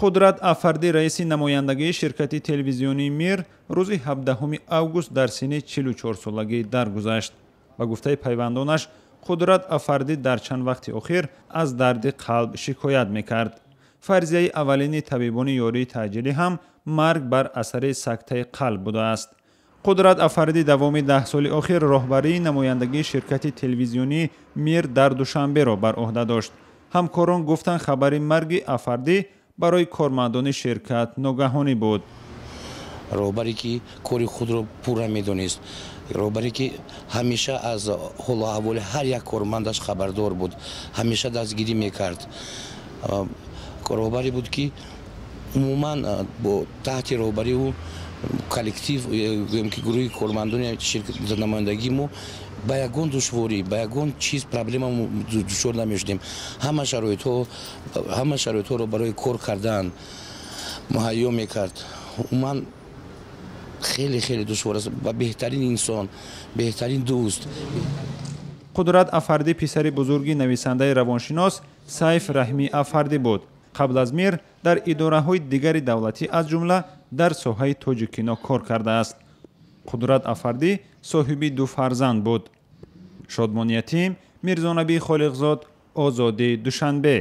Қудрат Афардӣ, раиси намояндагии ширкати телевизионии «Мир», рӯзи 17 август дар синни 44 солагӣ даргузашт. Ба гуфтаи пайвандонаш, Қудрат Афардӣ дар чанд вақти охир аз дарди қалб шикоят мекард. Фарзияи аввалини табибони ёрии таъҷилӣ ҳам марг бар асари сактаи қалб будааст. Қудрат Афардӣ давоми 10 соли охир роҳбарии намояндагии ширкати телевизионии «Мир» дар Душанберо бар ӯҳда дошт. Ҳамкорон гуфтанд, хабари марги Афардӣ барои кормандони ширкат ногаҳонӣ буд. Роҳбаре, ки кори худро пурра медонист, роҳбаре, ки ҳамеша аз ҳолу аҳволи ҳар як кормандаш хабардор буд, ҳамеша дастгирӣ мекард, роҳбаре буд, ки умуман бо таҳти роҳбарии ӯ коллектив, гӯем ки гурӯҳи кормандони намояндагии мо ба ягон душворӣ, ба ягон чиз, проблема дучор намешудем. Ҳама шароитҳоро барои кор кардан муҳайё мекард. Умуман, хеле, хеле душвор аст ва беҳтарин инсон, беҳтарин дӯст. Қудрат Афардӣ писари бузурги нависандаи равоншинос Сайф Раҳимӣ Афардӣ буд. Қабл аз «Мир» дар идораҳои дигари давлатӣ, аз ҷумла дар соҳаи Тоҷикино кор кардааст. Қудрат Афардӣ соҳиби ду фарзанд буд. Шодмон Ятим, Мирзонабӣ Холиқзод, «Озодӣ», Душанбе.